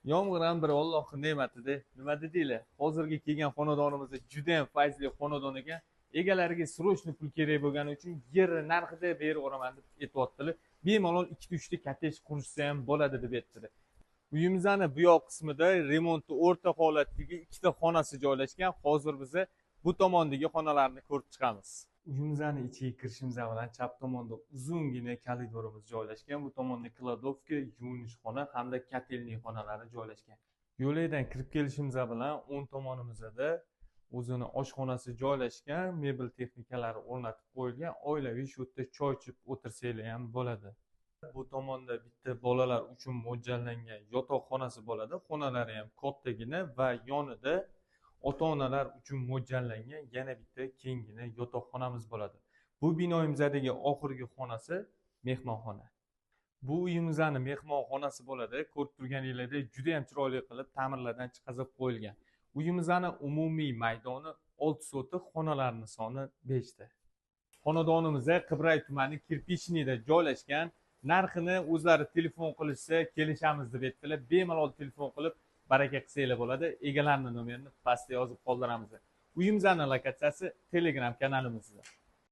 Yomg'ir ham bir Allohning ne'matida. Nima dedinglar? Hozirgi kelgan xonadonimizda juda ham fayzli xonadon ekan. Egalariga срочно pul kerak bo'lgani uchun yer narxida berib yuboraman deb aytyaptilar. Bemalol 2-3 ta kottej qurishsa ham bo'ladi deb aytdilar. Uyimizni bu yoq qismida remonti o'rta holatdagi ikkita xonasi joylashgan. Hozir biza bu tomondagi xonalarni ko'rib chiqamiz. Uyimizni ichiga kirishimiz bilan chap tomonda uzungina koridorimiz joylashgan. Bu tomonda кладовка, yuvinish xona hamda kotelniy xonalari joylashgan. Yo'lakdan kirib kelishimiz bilan o'ng tomonimizda o'zini oshxonasi joylashgan, mebel texnikalari o'rnatib qo'yilgan. Oilaviy shu yerda choy ichib o'tirsanglar ham bo'ladi. Bu tomonda bitta bolalar uchun mo'ljallangan yotoqxonasi bo'ladi. Xonalari ham kattagina va yonida ota-onalar uchun mo'ljallangan yana bitta kenggina yotoqxonamiz bo'ladi. Bu binoimizdagi oxirgi xonasi mehmonxona. Bu uyimizning mehmonxonasi bo'ladi. Ko'rib turganingizdek juda ham chiroyli qilib ta'mirlardan chiqazib qo'yilgan. Uyimizning umumiy maydoni 6 sotix, xonalarning soni 5 ta. Xonadonimiz Qibray tumani Kirpichniyda joylashgan. Narxini o'zlari telefon qilishsa kelishamiz deb aytdilar. Bemalol telefon qilib baraka qilsanglar bo'ladi. Egalarning nomerini pastda yozib qoldiramiz. Uyimizning lokatsiyasi Telegram kanalimizda.